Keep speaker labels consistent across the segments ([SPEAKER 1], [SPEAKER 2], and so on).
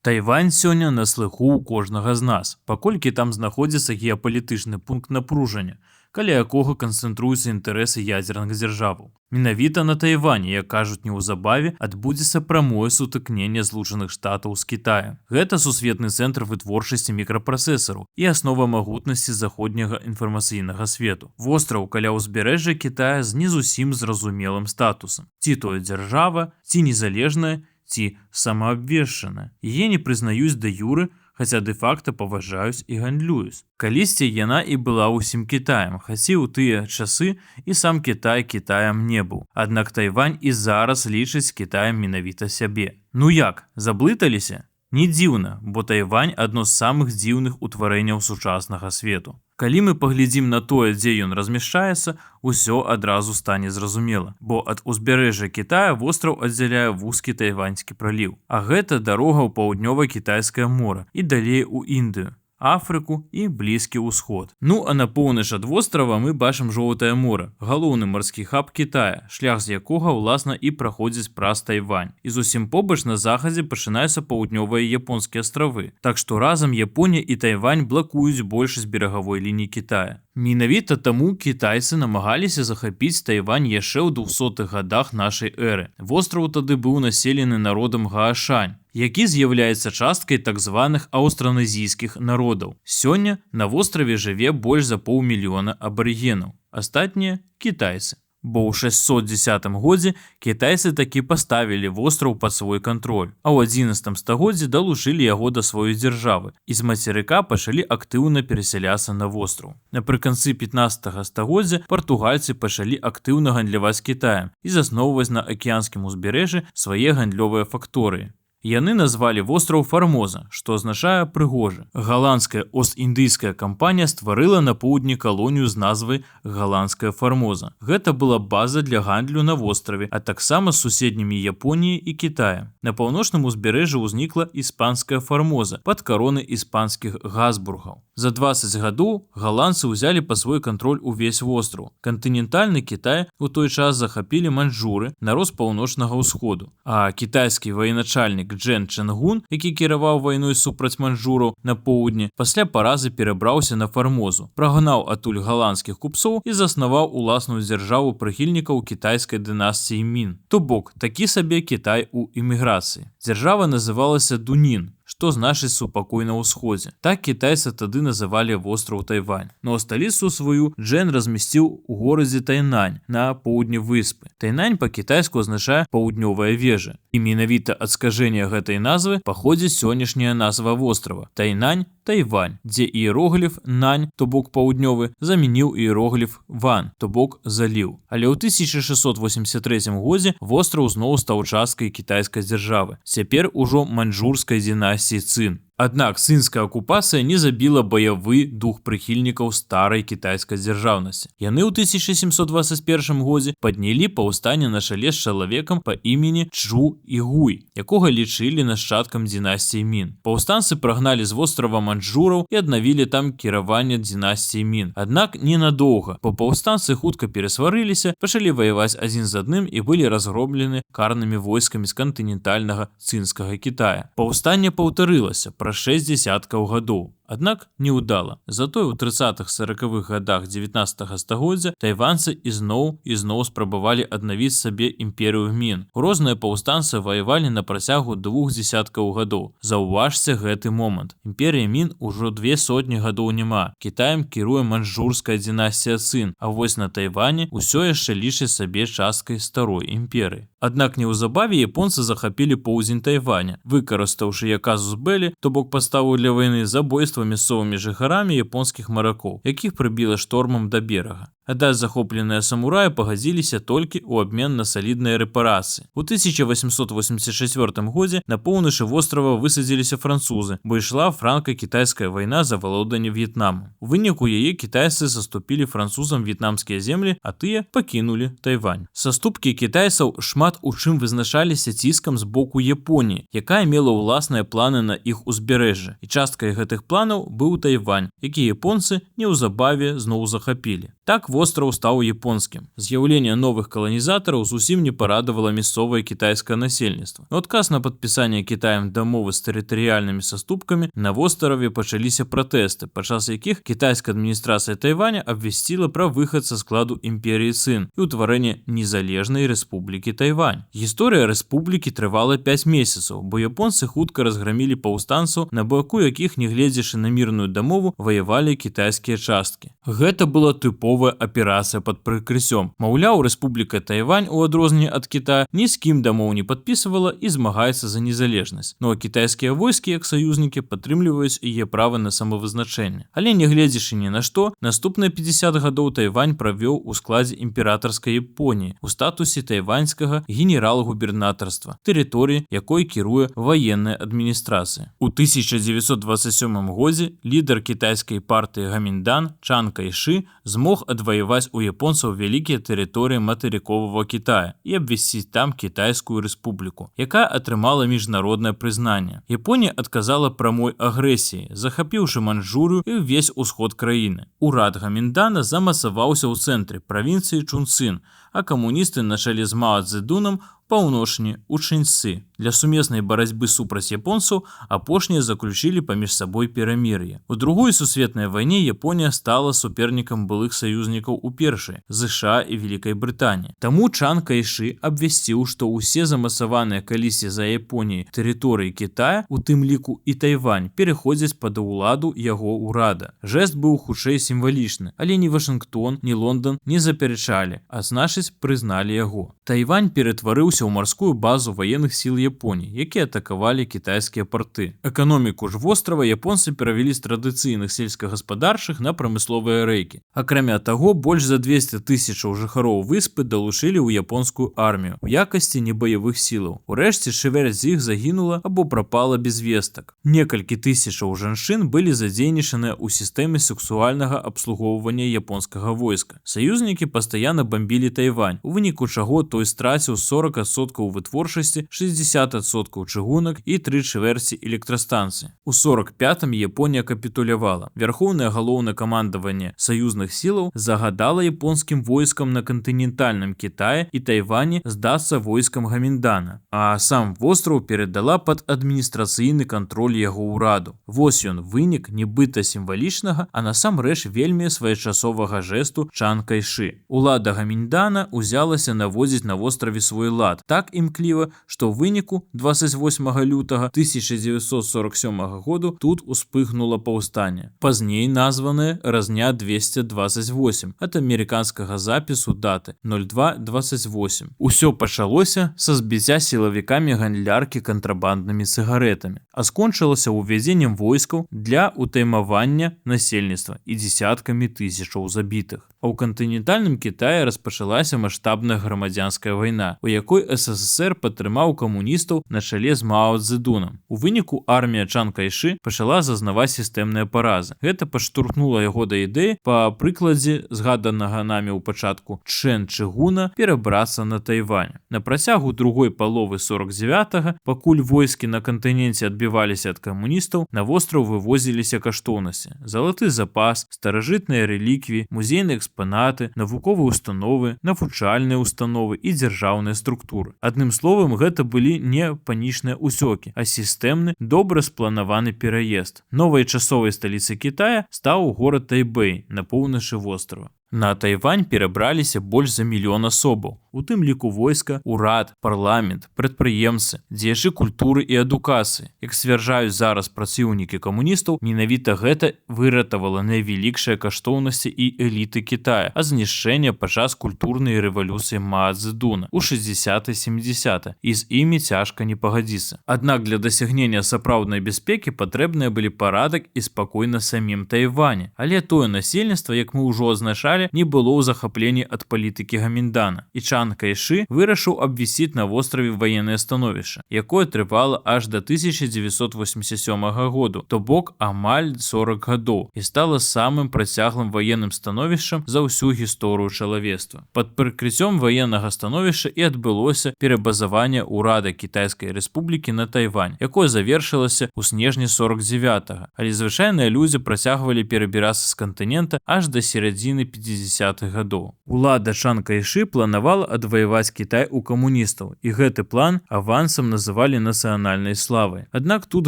[SPEAKER 1] Тайвань сёння на слыху ў кожнага з нас, паколькі там знаходзіцца геапалітычны пункт напружання, каля якога канцэнтруюцца інтарэсы ядзерных дзяржаваў. Менавіта на Тайване, як кажуць, неўзабаве адбудзецца прамое сутыкненне Злучаных Штатаў з Кітаем. Гэта сусветны цэнтр вытворчасці мікрапрацэсараў і аснова магутнасці заходняга інфармацыйнага свету. Востраў каля ўзбярэжжа Кітая з не зусім зразумелым статусам. Ці тое дзяржава, ці незалежная, ці самаабвешчаная. Яе не прызнаюць дэ юры, хаця дэ-факта паважаюць і гандлююць. Калісьці яна і была ўсім Кітаем, хаця ў тыя часы і сам Кітай Кітаем не быў. Аднак Тайвань і зараз лічыць Кітаем менавіта сябе. Ну як, заблыталіся? Не дзіўна, бо Тайвань адно з самых дзіўных утварэнняў сучаснага свету. Калі мы паглядзім на тое, дзе ён размяшчаецца, усё адразу стане зразумела, бо ад узбярэжжа Кітая востраў аддзяляе вузкі Тайваньскі праліў. А гэта дарога ў Паўднёва-Кітайскае мора і далей у Індыю, Афрыку і Блізкі ўсход. Ну а на поўнач ад вострава мы бачым Жоўтае мора, галоўны марскі хаб Кітая, шлях з якога ўласна і праходзіць праз Тайвань. І зусім побач на захадзе пачынаюцца паўднёвыя Японскія астравы. Так што разам Японія і Тайвань блакуюць большасць берагавой лініі Кітая. Менавіта таму кітайцы намагаліся захапіць Тайвань яшчэ ў 200-х годах нашай эры. Востраў тады быў населены народам гаашань, які з'яўляецца часткай так званых аўстраназійскіх народаў. Сёння на востраве жыве больш за паўмільёна абарыгенаў. Астатнія кітайцы. Бо ў 610 годзе кітайцы такі паставілі востраў пад свой кантроль, а ў 11 стагоддзі далучылі яго да сваёй дзяржавы і з мацерыка пачалі актыўна перасяляцца на востраў. Напрыканцы 15 стагоддзя партугальцы пачалі актыўна гандляваць Кітаем і засноўваць на акіянскім узбярэжжы свае гандлёвыя факторыі. Яны назвалі востраў Фармоза, што азначае прыгожы. Галандская Ост-Індыйская кампанія стварыла на поўдні калонію з назвай Галандская Фармоза. Гэта была база для гандлю на востраве, а таксама з суседнімі Японіяй і Кітаем. На паўночным узбярэжжы ўзнікла Іспанская Фармоза пад каронай іспанскіх Габсбургаў. За 20 гадоў галандцы ўзялі пад свой кантроль увесь востраў. Кантынентальны Кітай у той час захапілі маньчжуры, народ з паўночнага ўсходу. А кітайскі военачальнік Джэн Чэнгун, які кіраваў вайной супраць маньчжураў на поўдні, пасля паразы перабраўся на Фармозу, прагнаў адтуль галандскіх купцоў і заснаваў уласную дзяржаву прыхільнікаў кітайскай дынастыі Мін. То бок такі сабе Кітай у эміграцыі. Дзяржава называлася Дунін, што значыць супакой на ўсходзе. Так кітайцы тады называлі востраў Тайвань. Ну а сталіцу сваю Джэн размясціў у горадзе Тайнань на поўдні выспы. Тайнань па-кітайску азначае паўднёвая вежа. І менавіта ад скажэння гэтай назвы паходзіць сённяшняя назва вострава. Тайнань, Тайвань, дзе іерогліф нань, то бок паўднёвы, замяніў іерогліф ван, то бок заліў. Але ў 1683 годзе востраў зноў стаў часткай кітайскай дзяржавы. Цяпер ужо маньчжурскай дынастыі Цын. Аднак цынская акупацыя не забіла баявы дух прыхільнікаў старай кітайскай дзяржаўнасці. Яны ў 1721 годзе паднялі паўстанне на чале з чалавекам па імені Чжу Ігуй, якога лічылі нашчадкам дынастыі Мін. Паўстанцы прагналі з вострава маньчжураў і аднавілі там кіраванне дынастыі Мін. Аднак ненадоўга, бо паўстанцы хутка перасварыліся, пачалі ваяваць адзін з адным і былі разгромлены карнымі войскамі з кантынентальнага цынскага Кітая. Паўстанне паўтарылася праз 6 дзесяткаў гадоў. Аднак неўдала. Затое ў 30-х 40-х годах 19 стагоддзя тайванцы ізноў і зноў спрабавалі аднавіць сабе імперыю Мін. Розныя паўстанцы ваявалі на працягу двух дзесяткаў гадоў. Заўважце гэты момант. Імперія Мін ужо 200 гадоў няма. Кітаем кіруе маньчжурская дынастыя Цын, а вось на Тайване ўсё яшчэ лічыць сабе часткай старой імперыі. Аднак неўзабаве японцы захапілі поўдзень Тайваня, выкарыстаўшы як казус белі, то бок падставу для вайны, забойства мясцовымі жыхарамі японскіх маракоў, якіх прыбіла штормам да берага. Аддаць захопленыя самураі пагадзіліся толькі ў абмен на салідныя рэпарацыі. У 1884 годзе на поўначы вострава высадзіліся французы, бо ішла франка-кітайская вайна за валоданне В'етнаму. У выніку яе кітайцы саступілі французам в'етнамскія землі, а тыя пакінулі Тайвань. Саступкі кітайцаў шмат у чым вызначаліся ціскам з боку Японіі, якая мела ўласныя планы на іх узбярэжжы. І часткай гэтых планаў быў Тайвань, які японцы неўзабаве зноў захапілі. Так востраў стаў японскім. З'яўленне новых каланізатараў зусім не парадавала мясцовае кітайскае насельніцтва. У адказ на падпісанне Кітаем дамовы з тэрытарыяльнымі саступкамі на востраве пачаліся пратэсты, падчас якіх кітайская адміністрацыя Тайваня абвясціла пра выхад са складу імперіі Цын і ўтварэнне незалежнай рэспублікі Тайвань. Гісторыя рэспублікі трывала 5 месяцаў, бо японцы хутка разграмілі паўстанцаў, на баку якіх, нягледзячы на мірную дамову, ваявалі кітайскія часткі. Гэта была тыповая аперацыя пад прыкрыццём. Маўляў, Рэспубліка Тайвань, у адрозненне ад Кітая, ні з кім дамоў не падпісвала і змагаецца за незалежнасць. Ну а кітайскія войскі, як саюзнікі, падтрымліваюць яе права на самавызначэнне. Але нягледзячы ні на што, наступныя 50 гадоў Тайвань правёў у складзе імператарскай Японіі у статусе тайваньскага генерал-губернатарства, тэрыторыі якой кіруе ваенная адміністрацыя. У 1927 годзе лідар кітайскай партыі Гаміндан Чан Кайшы змог адваяваць у японцаў вялікія тэрыторыі матэрыковага Кітая і абвясціць там кітайскую рэспубліку, якая атрымала міжнароднае прызнанне. Японія адказала прамой агрэсіяй, захапіўшы Манчжурыю і ўвесь усход краіны. Урад Гаміндана замацаваўся ў цэнтры правінцыі Чунцын, а камуністы на чале з Мао Цзэдунам паўночні у Чэньсы. Для сумеснай барацьбы супраць японцаў апошнія заключылі паміж сабой перамір'е. У другой сусветнай вайне Японія стала супернікам былых саюзнікаў у першай ЗША і Вялікай Брытаніі. Таму Чан Кайшы абвясціў, што ўсе замацаваныя калісьці за Японіяй тэрыторыі Кітая, у тым ліку і Тайвань, пераходзяць пад уладу яго ўрада. Жэст быў хутчэй сімвалічны, але ні Вашынгтон, ні Лондон не запярэчалі, а значыць, прызналі яго. Тайвань ператварыўся ў марскую базу ваенных сіл Японіі, якія атакавалі кітайскія парты. Эканоміку ж вострава японцы перавялі з традыцыйных сельскагаспадарчых на прамысловыя рэйкі. Акрамя таго, больш за 200 тысячаў жыхароў выспы далучылі ў японскую армію у якасці небаявых сілаў. Урэшце чвэрць з іх загінула або прапала без вестак. Некалькі тысячаў жанчын былі задзейнічаныя ў сістэме сексуальнага абслугоўвання японскага войска. Саюзнікі пастаянна бамбілі Тайвань, у выніку чаго той страціў 40% вытворчасці, 60% чыгунак і тры чвэрці электрастанцый. У 45-м Японія капітулявала. Вярхоўнае галоўнакамандаванне саюзных сілаў загадала японскім войскам на кантынентальным Кітаі і Тайвані здацца войскам Гаміндана, а сам востраў перадала пад адміністрацыйны кантроль яго ўраду. Вось ён, вынік нібыта сімвалічнага, а насамрэч вельмі своечасовага жэсту Чан Кайшы. Улада Гаміндана узялася наводзіць на востраве свой лад так імкліва, што ў выніку 28 лютага 1947 году тут успыхнула паўстанне, пазней названае разня 228 ад амерыканскага запісу даты 0228. Усё пачалося са збіцця сілавікамі гандляркі кантрабанднымі цыгарэтамі, а скончылася ўвядзеннем войскаў для утаймавання насельніцтва і дзесяткамі тысячаў забітых. А ў кантынентальным Кітаі распачалася маштабная грамадзянская вайна, у якой СССР падтрымаў камуністаў на чале з Мао Цзэдунам. У выніку армія Чан Кайшы пачала зазнаваць сістэмныя паразы. Гэта падштурхнула яго да ідэі па прыкладзе згаданага намі ў пачатку Чэн Чыгуна перабрацца на Тайвань. На працягу другой паловы 49, пакуль войскі на кантыненце адбіваліся ад камуністаў, на востраў вывозіліся каштоўнасці: залаты запас, старажытныя рэліквіі, музейныя экспанаты, навуковыя установы, навучальныя установы і дзяржаўныя структуры. Адным словам, гэта былі не панічныя ўцёкі, а сістэмны, добра спланаваны пераезд. Новай часовай сталіцай Кітая стаў горад Тайбэй на поўначы вострава. На Тайвань перабраліся больш за мільён асобаў, у тым ліку войска, урад, парламент, прадпрыемцы, дзеячы культуры і адукацыі. Як сцвярджаюць зараз праціўнікі камуністаў, менавіта гэта выратавала найвялікшыя каштоўнасці і эліты Кітая ад знішчэння падчас культурнай рэвалюцыі Мао Цзэдуна ў 60-70, і з імі цяжка не пагадзіцца. Аднак для дасягнення сапраўднай бяспекі патрэбныя былі парадак і спакой на самім Тайване. Але тое насельніцтва, як мы ўжо адзначалі, не было ў захапленні ад палітыкі Гаміндана. І Чан Кайшы вырашыў абвесіць на востраве ваеннае становішча, якое трывала аж да 1987 году, то бок амаль 40 гадоў, і стала самым працяглым ваенным становішчам за ўсю гісторыю чалавецтва. Пад прыкрыццём ваеннага становішча і адбылося перабазаванне ўрада Кітайскай Рэспублікі на Тайвань, якое завершылася ў снежні 49-го, але звычайныя людзі працягвалі перабірацца з кантынента аж да сярэдзіны 50-х гадоў. Улада Чан Кайшы планавала адваяваць Кітай у камуністаў, і гэты план авансам называлі нацыянальнай славай. Аднак тут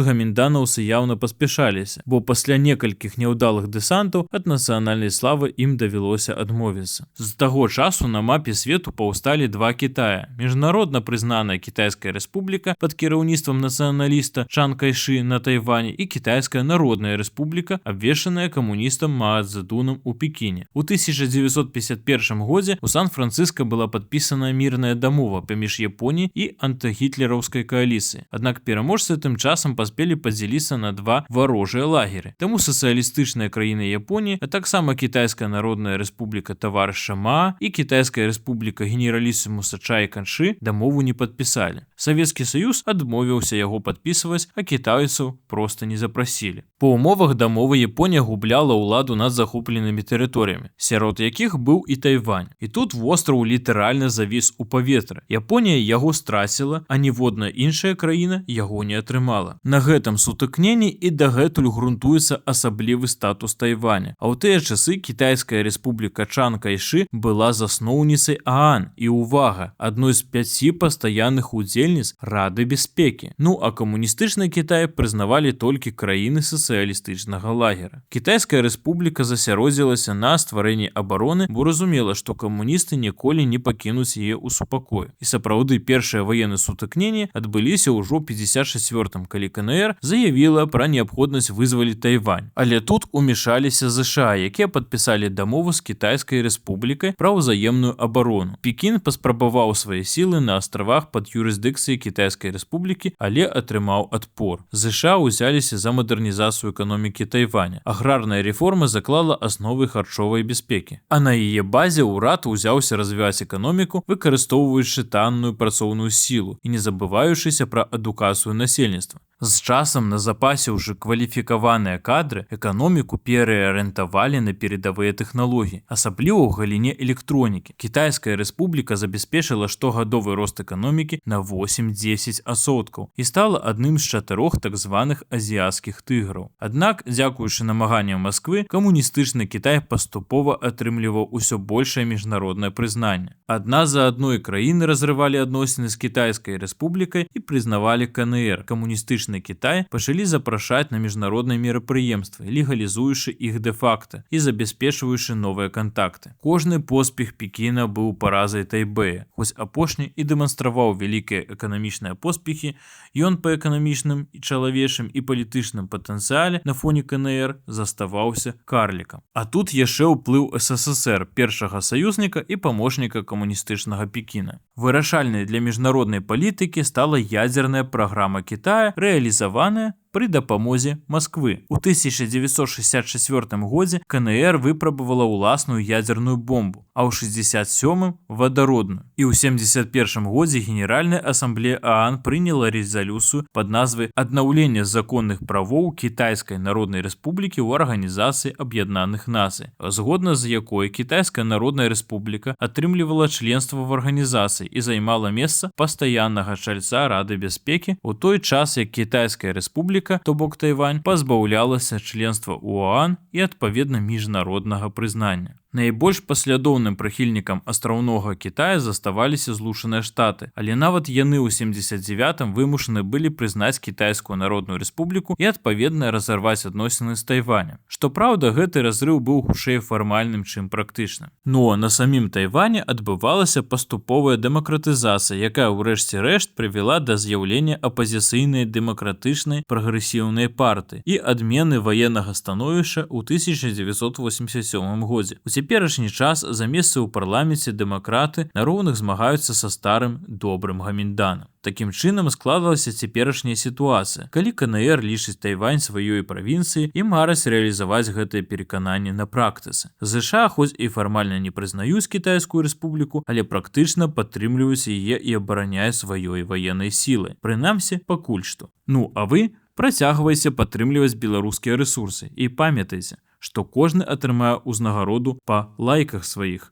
[SPEAKER 1] гамінданаўцы яўна паспяшаліся, бо пасля некалькіх няўдалых дэсантаў ад нацыянальнай славы ім давялося адмовіцца. З таго часу на мапе свету паўсталі два Кітая. Міжнародна прызнаная Кітайская рэспубліка пад кіраўніцтвам нацыяналіста Чан Кайшы на Тайване і Кітайская народная рэспубліка, абвешаная камуністам Мао Цзэдунам у Пекіне. У 1951 годзе у Сан-Францыска была падпісана мірная дамова паміж Японіяй і антыгітлераўскай кааліцыяй. Аднак пераможцы тым часам паспелі падзяліцца на два варожыя лагеры. Таму сацыялістычная краіна Японіі, а таксама Кітайская народная рэспубліка таварыша Маа і Кітайская рэспубліка генералісімуса Чай Каншы дамову не падпісалі. Савецкі Саюз адмовіўся яго падпісваць, а кітайцаў проста не запрасілі. Па умовах дамовы Японія губляла ўладу над захопленымі тэрыторыямі, сярод якіх быў і Тайвань. І тут востраў літаральна завіс у паветры. Японія яго страціла, а ніводная іншая краіна яго не атрымала. На гэтым сутыкненні і дагэтуль грунтуецца асаблівы статус Тайваня. А ў тыя часы Кітайская рэспубліка Чан Кайшы была засноўніцай ААН і, увага, адной з пяці пастаянных удзельніц Рады бяспекі. Ну а камуністычны Кітай прызнавалі толькі краіны сацыялістычнага лагера. Кітайская рэспубліка засяродзілася на стварэнні абароны, бо разумела, што камуністы ніколі не пакінуць яе ў супакою. І сапраўды, першыя ваенныя сутыкненні адбыліся ўжо ў 54, калі КНР заявіла пра неабходнасць вызваліць Тайвань. Але тут умешаліся ЗША, якія падпісалі дамову з Кітайскай рэспублікай пра ўзаемную абарону. Пекін паспрабаваў свае сілы на астравах пад юрысдыкцыяй Кітайскай рэспублікі, але атрымаў адпор. ЗША ўзяліся за мадэрнізацыю эканомікі Тайваня. Аграрная рэформа заклала асновы харчовай бяспекі. А на яе базе ўрад узяўся развіваць эканоміку, выкарыстоўваючы танную працоўную сілу і не забываючыся пра адукацыю насельніцтва. З часам, назапасіўшы кваліфікаваныя кадры, эканоміку пераарыентавалі на перадавыя тэхналогіі, асабліва ў галіне электронікі. Кітайская рэспубліка забяспечыла штогадовы рост эканомікі на 8-10 адсоткаў і стала адным з чатырох так званых азіяцкіх тыграў. Аднак, дзякуючы намаганням Масквы, камуністычны Кітай паступова атрымліваў усё большае міжнароднае прызнанне. Адна за адной краіны разрывалі адносіны з Кітайскай рэспублікай і прызнавалі КНР. Камуністычны Кітай пачалі запрашаць на міжнародныя мерапрыемствы, легалізуючы іх дэ-факта і забяспечваючы новыя кантакты. Кожны поспех Пекіна быў паразай Тайбэя. Хоць апошні і дэманстраваў вялікія эканамічныя поспехі, ён па эканамічным і чалавечым і палітычным патэнцыяле на фоне КНР заставаўся карлікам. А тут яшчэ ўплыў СССР, першага саюзніка і памочніка камуністычнага Пекіна. Вырашальнай для міжнароднай палітыкі стала ядзерная праграма Кітая, рэалізаваная пры дапамозе Масквы. У 1964 годзе КНР выпрабавала ўласную ядзерную бомбу, а ў 67 вадародную. І ў 71 годзе Генеральная асамблея ААН прыняла рэзалюцыю пад назвай «Аднаўленне законных правоў Кітайскай Народнай Рэспублікі ў Арганізацыі Аб'яднаных Нацый», згодна з якой Кітайская Народная Рэспубліка атрымлівала членства в арганізацыі і займала месца пастаяннага чальца Рады бяспекі, у той час як Кітайская Рэспубліка, то бок Тайвань, пазбаўлялася членства ў ААН і, адпаведна, міжнароднага прызнання. Найбольш паслядоўным прыхільнікам астраўнога Кітая заставаліся Злучаныя Штаты, але нават яны ў 79 вымушаны былі прызнаць Кітайскую Народную Рэспубліку і, адпаведна, разарваць адносіны з Тайванем. Што праўда, гэты разрыў быў хутчэй фармальным, чым практычным. Ну а на самім Тайване адбывалася паступовая дэмакратызацыя, якая ўрэшце рэшт прывяла да з'яўлення апазіцыйнай Дэмакратычнай прагрэсіўнай партыі і адмены ваеннага становішча ў 1987 годзе. У цяперашні час за месцы ў парламенце дэмакраты на роўных змагаюцца са старым добрым Гамінданам. Такім чынам складалася цяперашняя сітуацыя, калі КНР лічыць Тайвань сваёй правінцыяй і марыць рэалізаваць гэтае перакананне на практыцы. ЗША хоць і фармальна не прызнаюць Кітайскую рэспубліку, але практычна падтрымліваюць яе і абараняюць сваёй ваеннай сілай. Прынамсі, пакуль што. Ну а вы працягвайце падтрымліваць беларускія рэсурсы і памятайце, што кожны атрымае ўзнагароду па лайках сваіх.